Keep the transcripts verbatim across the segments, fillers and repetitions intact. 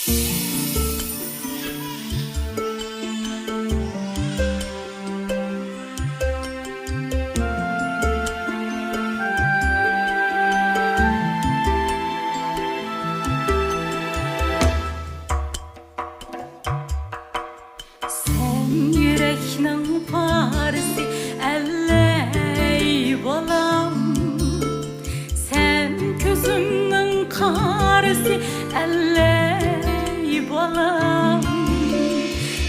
سەن يۈرەكنىڭ پارىسى، ئەللەي بالام. سەن كۆزۈمنىڭ قارىسى، ئەللەي بالام.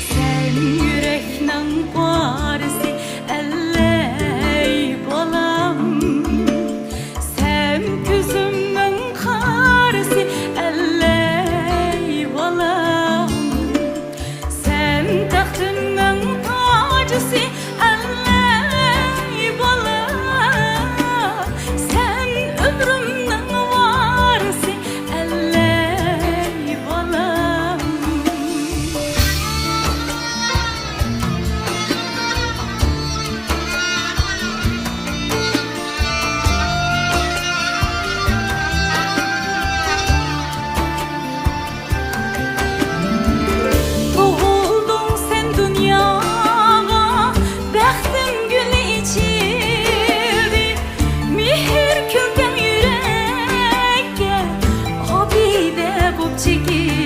سەن يۈرەكنىڭ پارىسى، ئەللەي بالام. سەن كۆزۈمنىڭ قارىسى، ئەللەي بالام. سەن تەختىمنىڭ تاجىسى، ئەللەي بالا. سەن ئۆمرۈمنىڭ ۋارىسى، ئەللەي بالام. تۇغۇلدۇڭ سەن دۇنياغا، بەختىم گۈلى ئېچىلدى. مېھىر كۈلكەڭ يۈرەككە ئابىدە بوپ چېكىلدى.